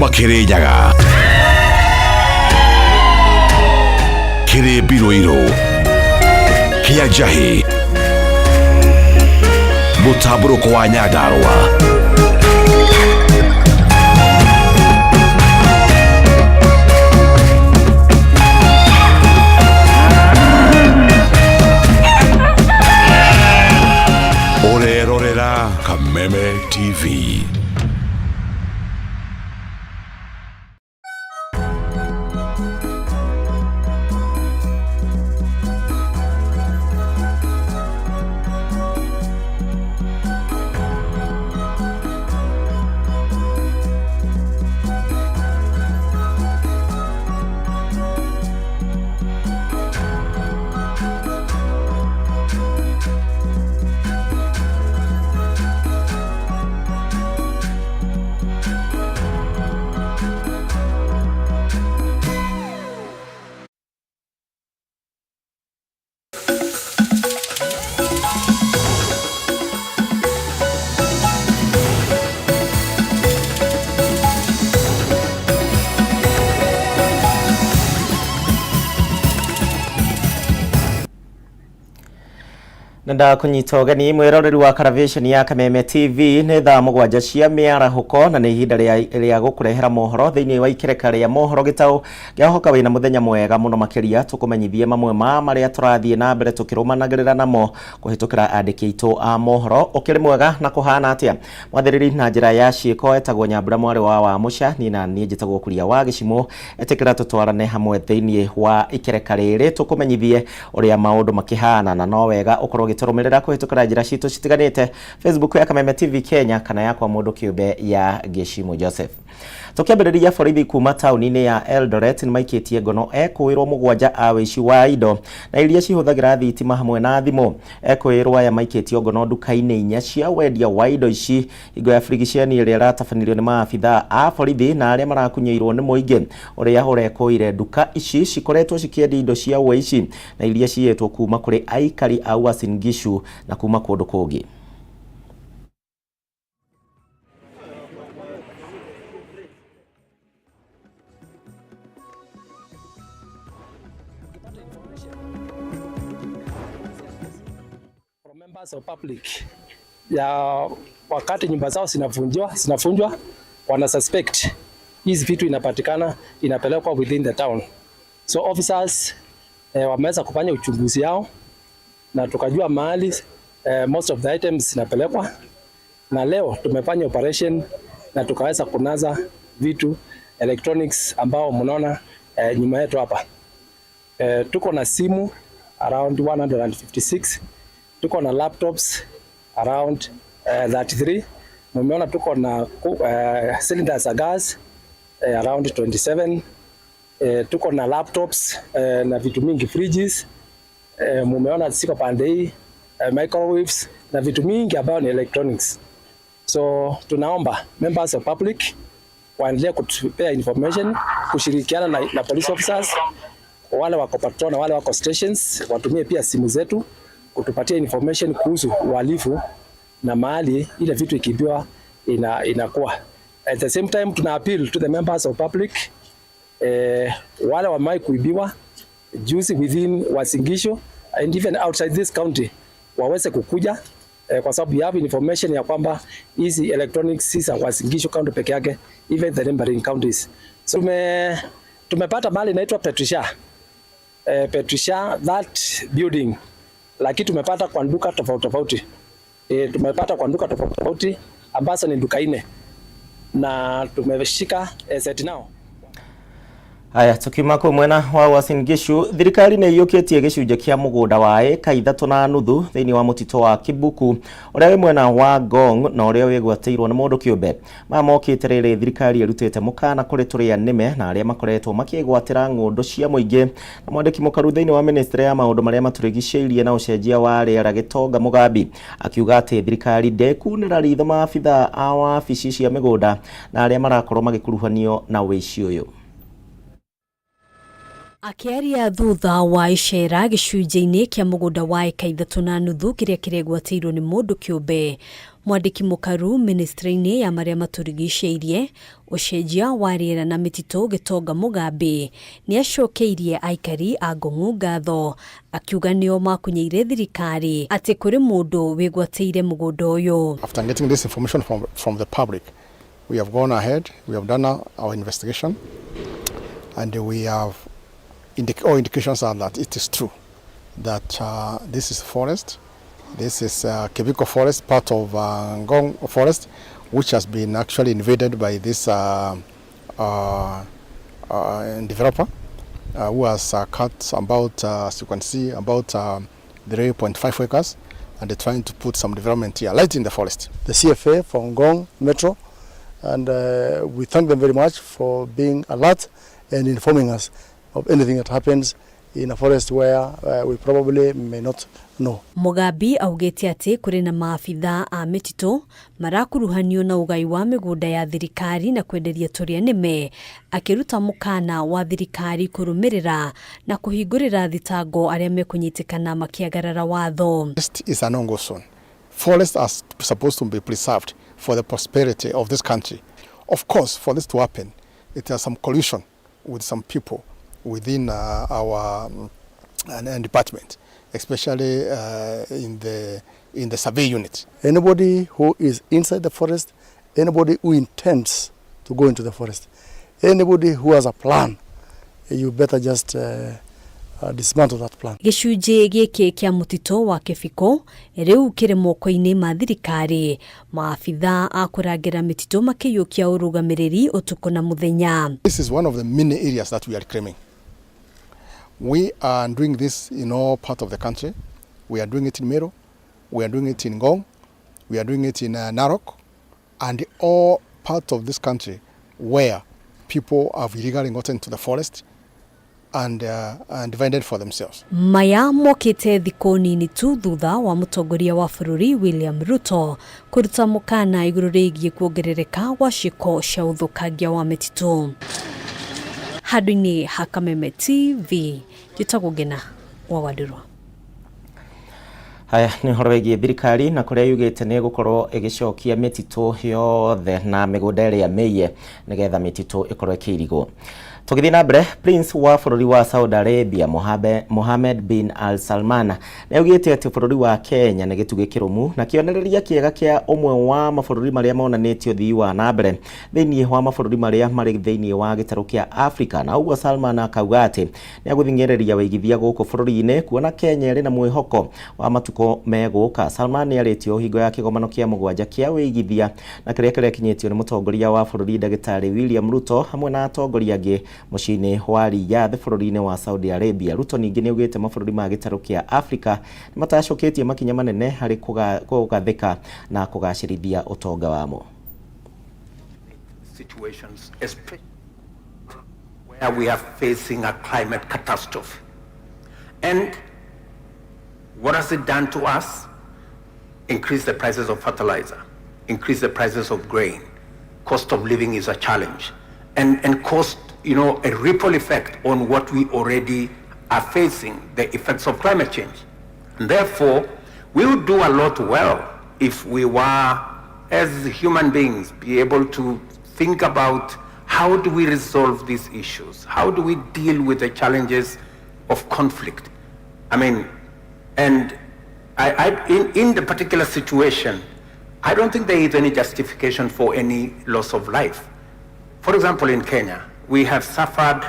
Kuma Kirinyaga, Kiri Biruiru, Kia Njahi, Mũtambũrũko wa Nyandarũa. Ũrerorera Kameme TV. Na ndakunyita ũgeni mwĩroreri wa Caravation ya Kameme TV. Nĩ thaa 7 cia mĩarahũko na nĩ ihinda rĩa gũkũrehera mohoro thĩinĩ wa ikereka rĩa mohoro gĩtaũ gĩahoka. Wĩna mũthenya mwega mũno makĩria. Tũkũmenyithie mamwe ma marĩa tũrathiĩ na mbere tũkĩrũmanagĩrĩra namo kũhĩtũkĩra andĩki aitũ a mohoro. Ũkĩrĩ mwega na kũhana atĩa mwathĩrĩri na njĩra ya ciĩko etagwo Nyambura mwarĩ wa Wamũca. Niĩ na niĩ njĩtagwo Kuria wa Gĩcimũ. Ĩtĩkĩra tũtwarane hamwe thĩinĩ wa ikereka rĩrĩ tũkũmenyithie ũrĩa maũndũ makĩhana, na no wega ũkorwo ũgĩtũrũmĩrĩra kũhĩtũkĩra njĩra citũ citiganĩte, Facebook ya Kameme TV Kenya kana yakwa mũndũ kĩũmbe ya Gĩcimũ Joseph. Tũkĩambĩrĩria, borithi kuma taũni-inĩ ya Eldoret nĩ maikĩtie ngono ekũĩrwo 7 a wĩici wa indo na iria cihũthagĩra thitima hamwe na thimũ. Ekũĩrwo aya maikĩtio ngono nduka-inĩ 4 cia wendia wa indo ici hingo ya birigiceni ĩrĩa ĩratabanĩrio nĩ maabithaa a borithi na arĩa marakunyĩirwo nĩ mũingĩ ũrĩa ũrekũire. Nduka ici cikoretwo cikĩendia indo cia wĩici na iria ciyĩtwo kuma kũrĩ aikari a Uasin Gishu na kuma kũndũ kũngĩ. From members of public ya wakati nyumba zao zinavunjwa, wana suspect hizi vitu inapatikana inapelekwa within the town. So officers wameweza kufanya uchunguzi yao na tukajua mahali most of the items zinapelekwa, na leo tumefanya operation na tukaweza kunasa vitu electronics ambao mnaona nyuma yetu hapa. Tuko na simu around 156, tuko na laptops around 33. Mumeona tuko na cylinders za gas around 27. Tuko na laptops na vitu mingi, fridges, mumeona ziko pande hii, microwaves na vitu mingi ambayo ni electronics. So tunaomba members of public waendelee kutupea information, kushirikiana na police officers wale wako patrol na wale wako stations, watumie pia simu zetu kutupatia information kuhusu uhalifu na mahali ile vitu ikiibiwa inakuwa. At the same time tuna appeal to the members of public, wale wamewahi kuibiwa juzi within Uasin Gishu and even outside this county waweze kukuja, kwa sababu you have information ya kwamba hizi electronics si za Uasin Gishu county peke yake, even the neighboring counties. So tumepata mahali inaitwa Patricia. Patricia, that building, lakini tumepata kwa duka tofauti tofauti. Tumepata kwa duka tofauti tofauti ambazo ni duka 4 na tumeshika set now. Haya, tukiuma kuu mwena wa Uasin Gishu, thirikari nĩ iyũkĩtie gĩcunjĩ kĩa mũgũnda wa ĩka 3.5 thĩinĩ wa mũtitũ wa Kibuku ũrĩa wĩ mwena wa Ngong na ũrĩa wĩgwatĩirwo nĩ mũndũ kĩũmbe. Maya mokĩte rĩrĩ thirikari ĩrutĩte mũkana kũrĩ tũrĩa nĩme na arĩa makoretwo makĩgwatĩra ng'ũndũ cia mũingĩ. Na mwandĩki mũkaru thĩinĩ wa ministry ya maũndũ marĩa matũrigicĩirie na ũcenjia wa rĩera, Gĩtonga Mũgambi, akiuga atĩ thirikari ndĩkunĩra ritho maabithaa a wabici cia mĩgũnda na arĩa marakorwo magĩkuruhanio na wĩici ũyũ. Akĩaria thutha wa icera gĩcunjĩ-inĩ kĩa mũgũnda wa eka 3.5 kĩrĩa kĩregwatĩirwo nĩ mũndũ kĩũmbe, mwandĩki mũkaru ministry-inĩ ya marĩa matũrigicĩirie, ũcenjia wa rĩera na mĩtitũ Gĩtonga Mũgambi nĩ acokeirie aikari a Ngong'u ngatho, akiuga nĩo makunyeire thirikari atĩ kũrĩ mũndũ wĩgwatĩire mũgũnda ũyũ. After getting this information from the public, we have gone ahead, we have done our investigation, and we have all indications are that it is true that this is forest. This is Kibiko forest, part of Ngong forest, which has been actually invaded by this developer who has cut about, as you can see, about 3.5 acres, and they're trying to put some development here, right in the forest. The CFA for Ngong Metro, and we thank them very much for being alert and informing us of anything that happens in a forest where we probably may not know. Mugambi augĩte atĩ kũrĩ na maabitha a mĩtitũ marakuruhanio na ũgai wa mĩgũnda ya thirikari na kwenderia tũrĩa nĩme, akĩruta mũkana wa thirikari kũrũmĩrĩra na kũhingũrĩra thitango arĩa mekũnyitĩkana makĩagarara watho. Forest is an no-go zone. Forests are supposed to be preserved for the prosperity of this country. Of course, for this to happen, it has some collusion with some people within our department, especially in the survey unit. Anybody who is inside the forest, anybody who intends to go into the forest, anybody who has a plan, you better just dismantle that plan. Gĩcunjĩ gĩkĩ kĩa mũtitũ wa Kĩbiko rĩu kĩrĩ moko-inĩ ma thirikari, maabitha a kũrangĩra mĩtitũ makĩiyũkia ũrũgamĩrĩri ũtukũ na mũthenya. This is one of the many areas that we are claiming. We are doing this in all parts of the country. We are doing it in Meru, we are doing it in Ngong, we are doing it in Narok, and all parts of this country where people have illegally gotten into the forest and divided for themselves. Maya mokĩte thikũ nini tu thutha wa mũtongoria wa bũrũri William Ruto kũruta mũkana igũrũ rĩgiĩ kuongerereka gwa ciĩko cia ũthũkangia wa mĩtitũ. Handũ-inĩ ha Kameme TV, njĩtagwo Ngena wa Wandũrũ. Haya nĩ ũhoro wĩgiĩ thirikari na kũrĩa yugĩte nĩ ĩgũkorwo ĩgĩcokia mĩtitũ yothe na mĩgũnda ĩrĩa mĩiye nĩgetha mĩtitũ ĩkorwo ĩkĩirigwo. Tũgĩthiĩ na mbere, Prince wa bũrũri wa Saudi Arabia Mohammed bin Al Salman nĩ augĩte atĩ bũrũri wa Kenya nĩ gĩtugĩ kĩrũmu na kĩonereria kĩega kĩa ũmwe wa mabũrũri marĩa monanĩtie ũthii wa na mbere thĩinĩ wa mabũrũri marĩa marĩ thĩinĩ wa gĩtarũ kĩa Afrika, na ũguo Salman akauga atĩ nĩ agũthing'ĩrĩria wĩigithia gũkũ bũrũri-inĩ kuona Kenya ĩrĩ na mwĩhoko wa matukũ megũka. Salman nĩ arĩtie hingo ya kĩgomano kĩa 7 kĩa wĩigithia na kĩrĩa kĩrekinyĩtio nĩ mũtongoria wa bũrũri Ndagĩtarĩ William Ruto hamwe na atongoria angĩ mũciĩ-inĩ wa Riyadh bũrũri-inĩ wa Saudi Arabia. Ruto ningĩ nĩ augĩte mabũrũri ma gĩtarũ kĩa Afrika nĩ matacũkĩtie makinya manene harĩ kũgathĩka na kũgacĩrithia ũtonga wamo. Situations where we are facing a climate catastrophe. And what has it done to us? Increase the prices of fertilizer, increase the prices of grain. Cost of living is a challenge. And cost, you know, a ripple effect on what we already are facing, the effects of climate change. And therefore, we would do a lot well if we were, as human beings, be able to think about how do we resolve these issues? How do we deal with the challenges of conflict? I mean, and in the particular situation, I don't think there is any justification for any loss of life. For example, in Kenya, we have suffered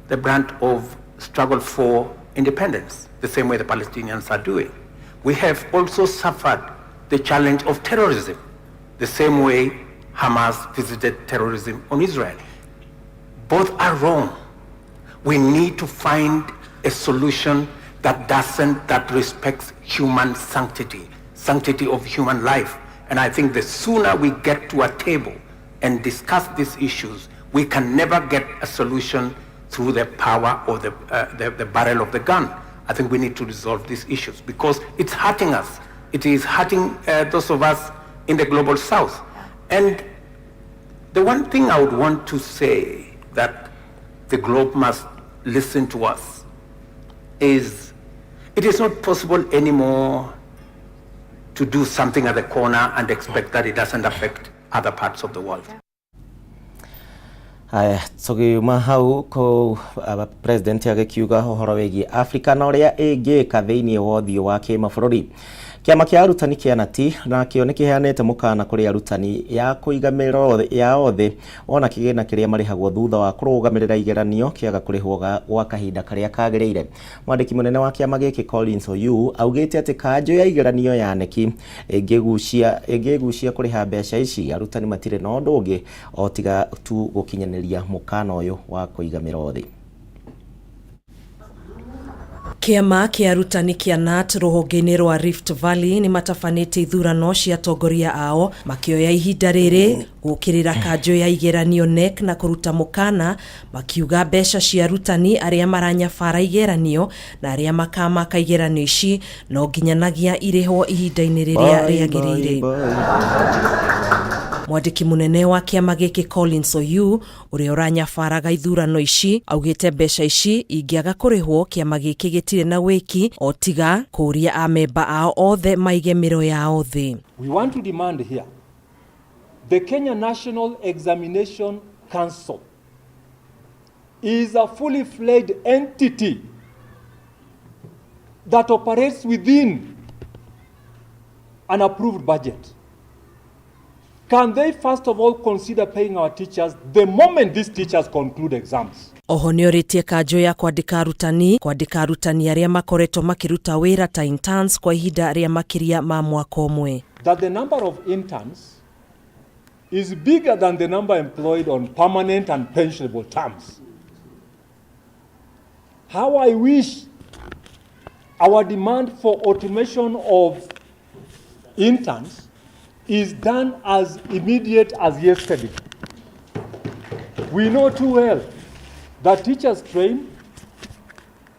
the brunt of struggle for independence, the same way the Palestinians are doing. We have also suffered the challenge of terrorism, the same way Hamas visited terrorism on Israel. Both are wrong. We need to find a solution that respects human sanctity, sanctity of human life. And I think the sooner we get to a table and discuss these issues, we can never get a solution through the power or the barrel of the gun. I think we need to resolve these issues because it's hurting us. It is hurting those of us in the global south. And the one thing I would want to say that the globe must listen to us is it is not possible anymore to do something at the corner and expect that it doesn't affect other parts of the world. Haya, tukiuma hau kũu president agĩkiuga ũhoro wĩgiĩ Africa na ũrĩa ĩngĩka thĩinĩ wa ũthiũ wa kĩmabũrũri. Kĩama kĩa arutani kĩa Nati nakĩo nĩ kĩheanĩte mũkana kũrĩ arutani ya kũiga mĩro yao thĩ wona kĩgĩna kĩrĩa marĩhagwo thutha wa kũrũgamĩrĩra igeranio kĩaga kũrĩhwo gwa kahinda karĩa kagĩrĩire. Mwandĩki mũnene wa kĩama gĩkĩ Collins Oyu augĩte atĩ kanjũ ya igeranio ya KNEC ĩngĩgucia kũrĩha mbeca ici, arutani matirĩ na ũndũ ũngĩ o tiga tu gũkinyanĩria mũkana ũyũ wa kũiga mĩro thĩ. Kĩama kĩa arutani kĩa KNUT rũhonge-inĩ rwa Rift Valley nĩ matabanĩtie ithurano cia atongoria ao, makĩoya ihinda rĩrĩ gũkĩrĩra kanjũ ya igeranio KNEC na kũruta mũkana, makiuga mbeca cia arutani arĩa maranyabara igeranio na arĩa makamaka igeranio ici no nginyanagia irĩhwo ihinda-inĩ rĩrĩa rĩagĩrĩire. Mwandĩki mũnene wa kĩama gĩkĩ Collins Oyu, ũrĩa ũranyabaraga ithurano ici, augĩte mbeca ici ingĩaga kũrĩhwo, kĩama gĩkĩ gĩtirĩ na wĩki o tiga kũũria amemba ao othe maige mĩro yao thĩ. We want to demand here the Kenya National Examination Council is a fully fledged entity that operates within an approved budget. Can they first of all consider paying our teachers the moment these teachers conclude exams? Oho nĩ orĩtie kanjũ ya kwandĩka arutani arĩa makoretwo makĩruta wĩra ta interns kwa ihinda rĩa makĩria ma mwaka ũmwe. That the number of interns is bigger than the number employed on permanent and pensionable terms. How I wish our demand for automation of interns is done as immediate as yesterday. We know too well that teachers train,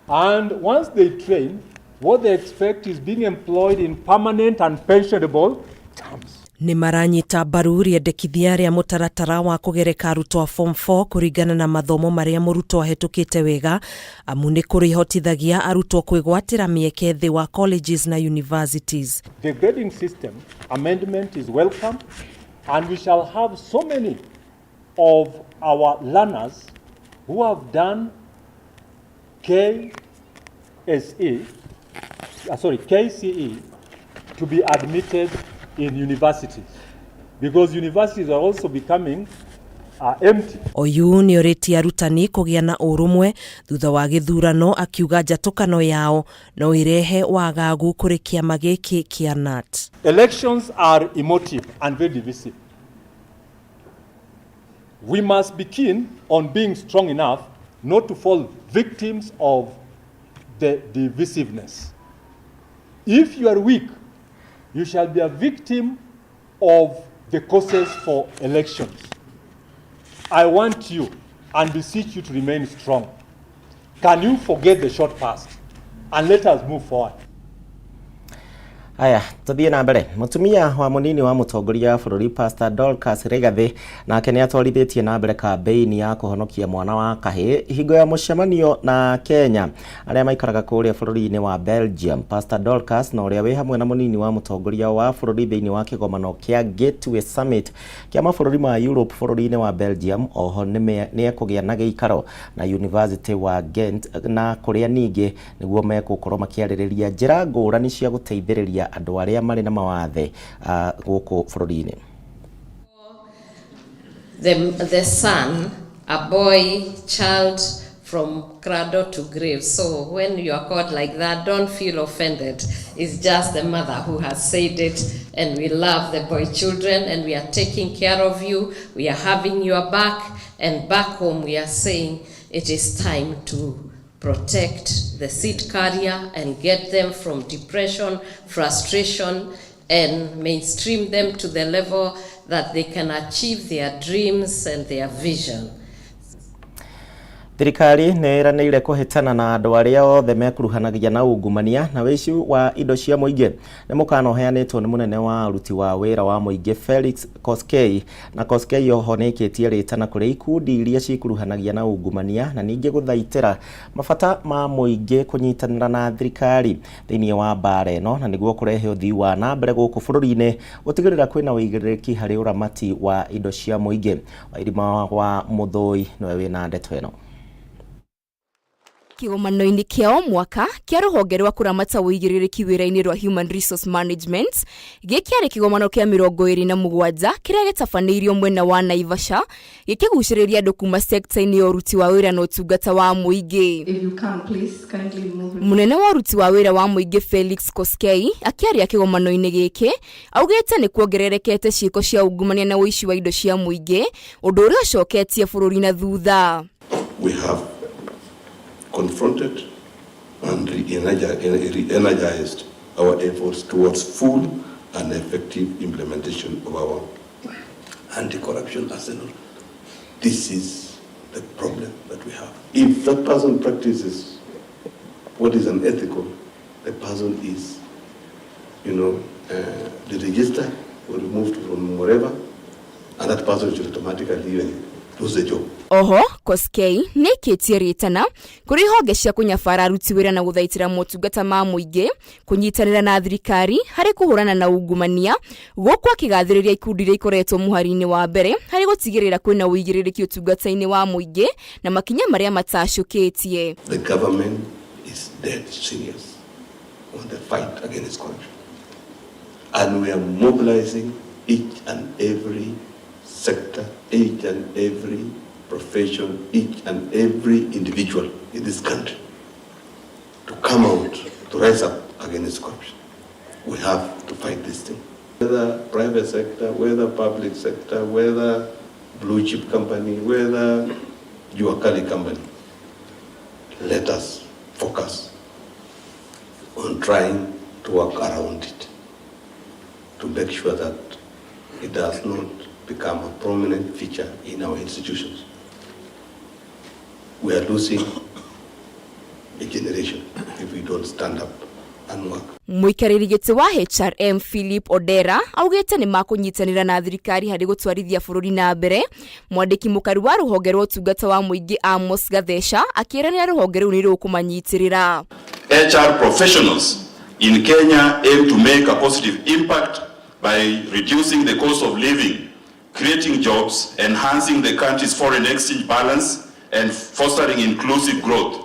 and once they train, what they expect is being employed in permanent and pensionable terms. Nĩ maranyita mbaru rĩendekithia rĩa mũtaratara wa kũgereka arutwo a Form 4 kũringana na mathomo marĩa mũrutwo ahĩtũkĩte wega, amu nĩ kũrĩhotithagia arutwo kwĩgwatĩra mĩeke thĩ wa colleges na universities. The grading system amendment is welcome, and we shall have so many of our learners who have done KSE, sorry, KCE to be admitted in universities, because universities are also becoming empty. Oyu nĩ orĩtie arutani kũgĩa na ũrũmwe thutha wa gĩthurano, akiuga njatũkano yao no ĩrehe wagagu kũrĩ kĩama gĩkĩ kĩa KNUT. Elections are emotive and very divisive. We must be keen on being strong enough not to fall victims of the divisiveness. If you are weak, you shall be a victim of the causes for elections. I want you and beseech you to remain strong. Can you forget the short past and let us move forward? Aya, tuthiĩ na mbere. Mũtumia wa mũnini wa mũtongoria wa bũrũri Pastor Dorcas Rigathi nake nĩ atwarithĩtie na mbere kambĩini ya kũhonokia mwana wa kahĩĩ hingo ya mũcemanio na Kenya arĩa maikaraga kũrĩa bũrũri-inĩ wa Belgium. Pastor Dorcas na ũrĩa wĩ hamwe na mũnini wa mũtongoria wa bũrũri thĩinĩ wa kĩgomano kĩa Gateway Summit kĩa mabũrũri ma Europe bũrũri-inĩ wa Belgium. Oho nĩ ekũgĩa na gĩikaro na University wa Ghent, na kũrĩa ningĩ nĩguo megũkorwo makĩarĩrĩria njĩra ngũrani cia gũteithĩrĩria andũ arĩa marĩ na mawathe gũkũ bũrũri-inĩ. The son, a boy child from cradle to grave. So when you are called like that, don't feel offended. It's just the mother who has said it, and we love the boy children, and we are taking care of you. We are having your back, and back home we are saying it is time to protect the seed carrier and get them from depression, frustration, and mainstream them to the level that they can achieve their dreams and their vision. Thirikari nĩ ĩranĩire kũhĩtana na andũ arĩa othe mekuruhanagia na ungumania na wĩici wa indo cia mũingĩ. Nĩ mũkana ũheanĩtwo nĩ mũnene wa aruti wa wĩra wa mũingĩ Felix Koskei, na Koskei oho nĩaikĩtie rĩtana kũrĩ ikundi iria ciĩkuruhanagia na ungumania na ningĩ gũthaitĩra mabata ma mũingĩ kũnyitanĩra na thirikari thĩinĩ wa mbara ĩno, na nĩguo kũrehe ũthii wa na mbere gũkũ bũrũri-inĩ gũtigĩrĩra kwĩna ũigĩrĩrĩki harĩ ũramati wa indo cia mũingĩ. Wairima wa Mũthũi nĩwe wĩna ndeto ĩno. Kĩgomano-inĩ kĩa o mwaka kĩa rũhonge rwa kũramata ũigĩrĩrĩki wĩra-inĩ rwa Human Resource Management, gĩkĩarĩ kĩgomano kĩa 27 kĩrĩa gĩtabanĩirio mwena wa Naivasha, gĩkĩgucĩrĩria andũ kuma sekta-inĩ ya ũruti wa wĩra na ũtungata wa mũingĩ. Mũnene wa ũruti wa wĩra wa mũingĩ Felix Koskei akĩaria kĩgomano-inĩ gĩkĩ augĩte nĩ kuongererekete ciĩko cia ungumania na ũici wa indo cia mũingĩ, ũndũ ũrĩa ũcoketie bũrũri na thutha. We have confronted and re-energized our efforts towards full and effective implementation of our anti-corruption arsenal. This is the problem that we have. If that person practices what is unethical, the person is, deregistered or removed from wherever, and that person should automatically lose the job. Oho Koskei nĩ ĩkĩtie rĩtana kũrĩ honge cia kũnyabara aruti wĩra na gũthaitĩra motungata ma mũingĩ kũnyitanĩra na thirikari harĩ kũhũrana na ungumania, gũkũ akĩgathĩrĩria ikundi iria ikoretwo mũhari-inĩ wa mbere harĩ gũtigĩrĩra kwĩna ũigĩrĩrĩki ũtungata-inĩ wa mũingĩ na makinya marĩa matacũkĩtie. The government is dead serious on the fight against corruption, and we are mobilizing each and every sector, each and every profession, each and every individual in this country to come out, to rise up against corruption. We have to fight this thing. Whether private sector, whether public sector, whether blue chip company, whether Juakali company, let us focus on trying to work around it to make sure that it does not become a prominent feature in our institutions. We are losing a generation if we don't stand up and work. Mũikarĩri gĩtĩ wa HRM Philip Odera augĩte nĩ makũnyitanĩra na thirikari harĩ gũtwarithia bũrũri na mbere. Mwandĩki mũkaru wa rũhonge rwa ũtungata wa mũingĩ Amos Gatheca akĩĩranĩra rũhonge rũu nĩ rũkũmanyitĩrĩra. HR professionals in Kenya aim to make a positive impact by reducing the cost of living, creating jobs, enhancing the country's foreign exchange balance, and fostering inclusive growth.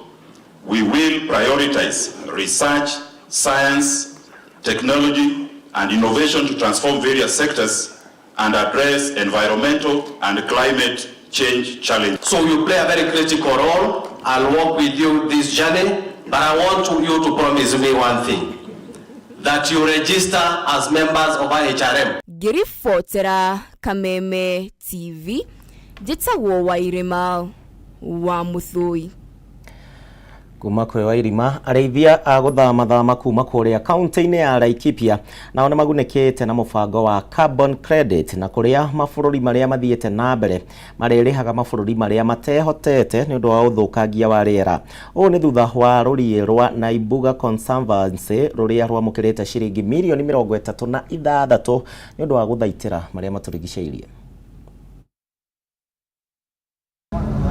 We will prioritize research, science, technology, and innovation to transform various sectors and address environmental and climate change challenges. So you play a very critical role. I'll walk with you this journey, but I want you to promise me one thing, that you register as members of IHRM. Ngĩribotera Kameme TV, njĩtagwo Wairima wa Mũthũi. Kuma kwĩ Wairima, arĩithia a gũthamathama kuma kũrĩa kaunti-inĩ ya Laikipia nao nĩ magunĩkĩte na mũbango wa carbon credit, na kũrĩa mabũrũri marĩa mathiĩte na mbere marĩrĩhaga mabũrũri marĩa matehotete nĩ ũndũ wa ũthũkangia wa rĩera. Ũũ nĩ thutha wa rũriĩ rwa Naimbuga Conservancy rũrĩa rwamũkĩrĩte ciringi mirioni 36 nĩ ũndũ wa gũthaitĩra marĩa matũrigicĩirie.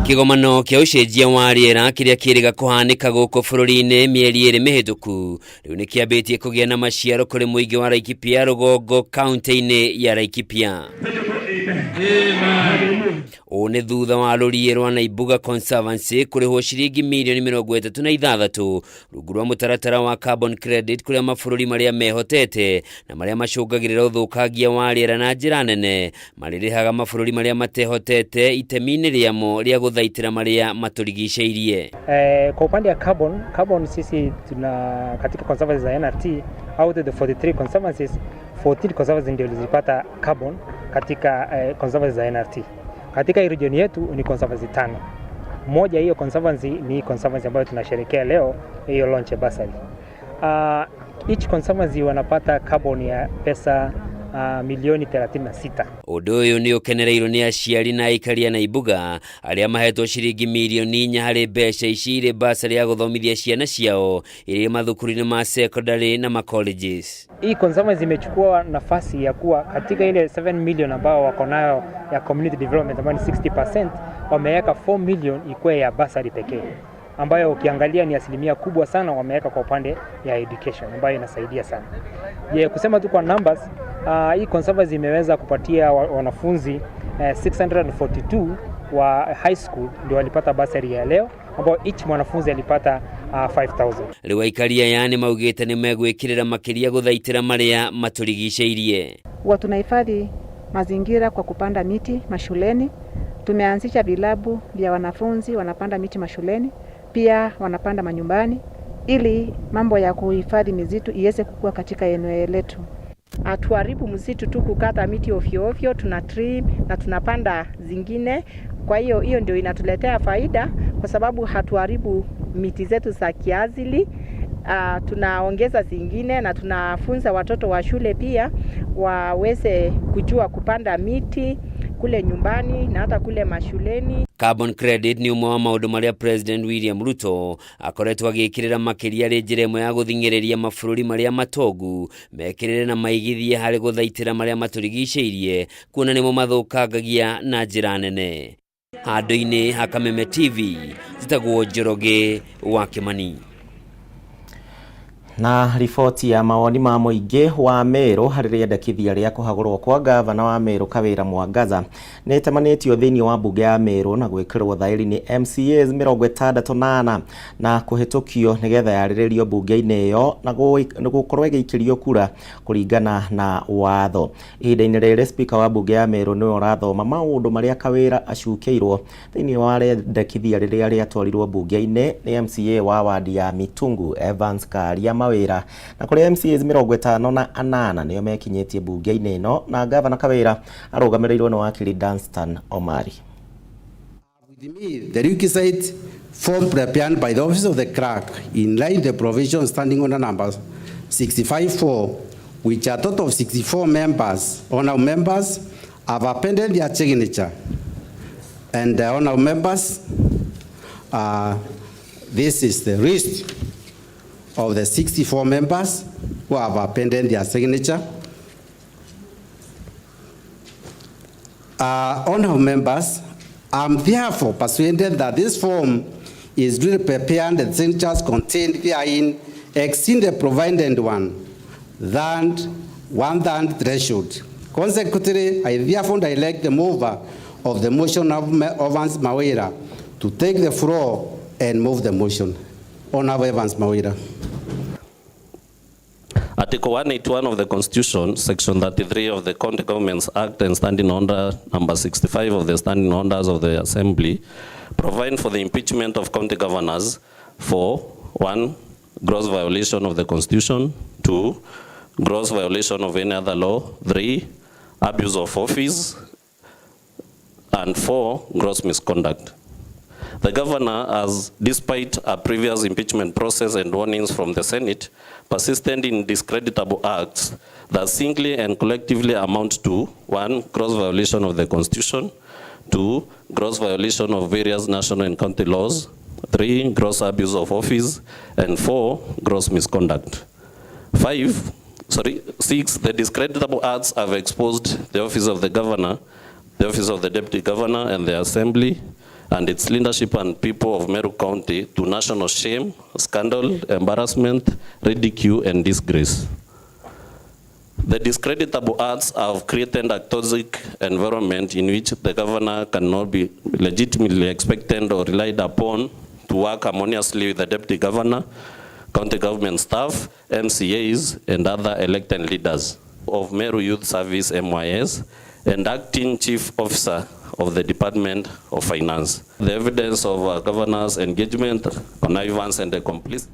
Kĩgomano kĩa ũcenjia wa rĩera kĩrĩa kĩrĩga kũhanĩka gũkũ bũrũri-inĩ mĩeri 2 mĩhĩtũku rĩu nĩ kĩambĩtie kũgĩa na maciaro kũrĩ mũingĩ wa Laikipia rũgongo kaunti-inĩ ya Laikipia. Ũũ nĩ thutha wa rũriĩ rwa Naimbuga Conservancy kũrĩhwo ciringi mirioni 36 rungu rwa mũtaratara wa carbon credit kũrĩa mabũrũri marĩa mehotete na marĩa macũngagĩrĩra ũthũkangia wa rĩera na njĩra nene marĩrĩhaga mabũrũri marĩa matehotete itemi-inĩ rĩamo rĩa gũthaitĩra marĩa matũrigicĩirie. Kwa upande ya carbon sisi tuna katika conservancies za NRT, out of the 43 conservancies, 14 conservancies ndio zilipata carbon katika conservancies za NRT. Katika hii region yetu ni conservancy 5. Moja hiyo conservancy ni conservancy ambayo tunasherehekea leo, hiyo launch ya bursary. Each conservancy wanapata carbon ya pesa milioni 36. Ũndũ ũyũ nĩ ũkenereirwo nĩ aciari na aikari a Naimbuga arĩa mahetwo ciringi mirioni 4 harĩ mbeca ici irĩ basarĩ ya gũthomithia ciana ciao irĩ mathukuru-inĩ ma secondary na ma colleges. Hii conservancy imechukua nafasi ya kuwa katika ile 7 million ambao wako nayo ya community development ambayo ni 60%, wameweka 4 million ikuwe ya basari pekee, ambayo ukiangalia ni asilimia kubwa sana wameweka kwa upande ya education ambayo inasaidia sana. Je, kusema tu kwa numbers, hii conservancy imeweza kupatia wanafunzi 642 wa high school ndio walipata basari ya leo, ambao each mwanafunzi alipata 5000. Rĩu aikari aya nĩ maugĩte nĩ megwĩkĩrĩra makĩria gũthaitĩra marĩa matũrigicĩirie. Huwa tunahifadhi mazingira kwa kupanda miti mashuleni. Tumeanzisha vilabu vya wanafunzi wanapanda miti mashuleni, pia wanapanda manyumbani ili mambo ya kuhifadhi misitu iweze kukua katika eneo letu. Hatuharibu msitu tu kukata miti ovyo ovyo, tuna trim na tunapanda zingine. Kwa hiyo hiyo ndio inatuletea faida kwa sababu hatuharibu miti zetu za kiasili. Tunaongeza zingine na tunafunza watoto wa shule pia waweze kujua kupanda miti kule nyumbani na hata kule mashuleni. Carbon credit nĩ ũmwe wa maũndũ marĩa President William Ruto akoretwo agĩkĩrĩra makĩria arĩ njĩra ĩmwe ya gũthing'ĩrĩria mabũrũri marĩa matongu mekĩrĩre na maigithie harĩ gũthaitĩra marĩa matũrigicĩirie kuona nĩmo mathũkangagia na njĩra nene. Handũ-inĩ ha Kameme TV njĩtagwo Njoroge wa Kĩmani. Na riboti ya mawoni ma mũingĩ wa Meru harĩ rĩendekithia rĩa kũhagũrwo kwa gavana wa Meru Kawĩra Mwangaza nĩ ĩtamanĩtio thĩinĩ wa mbunge ya Meru na gwĩkĩrwo thaĩri nĩ MCAs 64 na kũhĩtũkio nĩgetha yarĩrĩrio mbunge-inĩ ĩyo na gũkorwo ĩgĩikĩrio kura kũringana na watho. Ihinda-inĩ rĩrĩ spika wa mbunge ya Meru nĩwe ũrathoma maũndũ marĩa Kawĩra acukĩirwo thĩinĩ wa rĩendekithia rĩrĩa rĩatwarirwo mbunge-inĩ nĩ MCA wa wadi ya Mitungu Evans Karia Mawĩra na kũrĩ MCAs 58 nĩo mekinyĩtie mbunge-inĩ ĩno na gavana Kawĩra arũgamĩrĩirwo nĩ wakiri Danstan Omari. With me, the requisite form prepared by the office of the clerk in line the provision standing order number 65-4, which a total of 64 members, honorable members, have appended their signature. And the honorable members, this is the list of the 64 members who have appended their signature. Honorable members, I am therefore persuaded that this form is duly prepared and the signatures contained therein exceed the provided one than threshold. Consequently, I therefore direct the mover of the motion of Evans Mawira to take the floor and move the motion. Honorable Evans Mawira. Article 181 of the Constitution, Section 33 of the County Governments Act and Standing Order number 65 of the Standing Orders of the Assembly provide for the impeachment of county governors for 1. Gross violation of the Constitution, 2. Gross violation of any other law, 3. Abuse of office, and 4. Gross misconduct. The governor has, despite a previous impeachment process and warnings from the Senate, persisted in discreditable acts that singly and collectively amount to 1. Gross violation of the Constitution, 2. Gross violation of various national and county laws, 3. Gross abuse of office, and 4. Gross misconduct. 6. The discreditable acts have exposed the office of the governor, the office of the deputy governor, and the assembly, and its leadership and people of Meru County to national shame, scandal, embarrassment, ridicule, and disgrace. The discreditable acts have created a toxic environment in which the governor cannot be legitimately expected or relied upon to work harmoniously with the deputy governor, county government staff, MCAs, and other elected leaders of Meru Youth Service, MYS, and acting chief officer of the Department of Finance. The evidence of governor's engagement, connivance, and the complicity.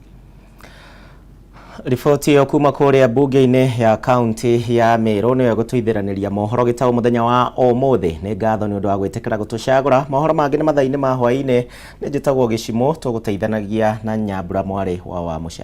Riboti ĩyo kuma kũrĩa mbunge-inĩ ya kaunti ya Meru nĩyo ĩgũtũithĩranĩria mohoro gĩtaũ mũthenya wa ũmũthĩ. Nĩ ngatho nĩ ũndũ wa gwĩtĩkĩra gũtũcagũra. Mohoro mangĩ nĩ mathaa-inĩ ma hwaĩ-inĩ. Nĩ njĩtagwo Gĩcimũ, tũgũteithanagia na Nyambura mwarĩ wa Wamũca.